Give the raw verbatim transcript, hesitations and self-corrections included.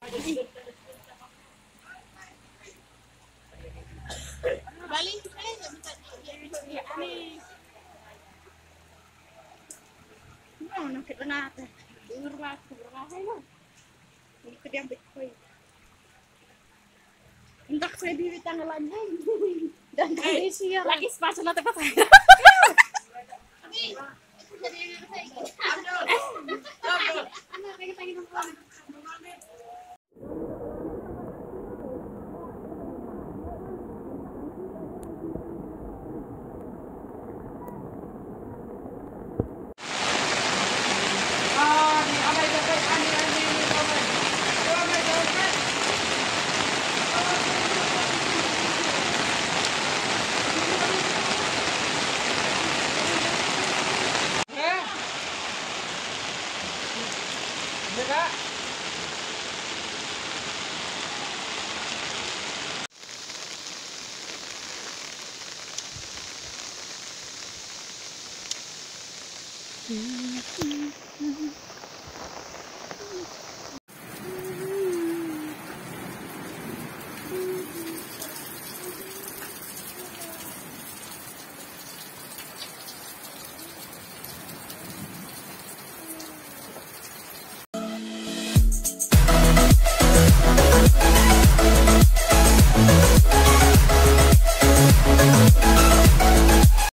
Nang kit na te. Dur la, dur la hai lo. Ni ke diam bit koi. Ndak se di tang lan hai. Dan kali sia. Lagi sepatu na tepat.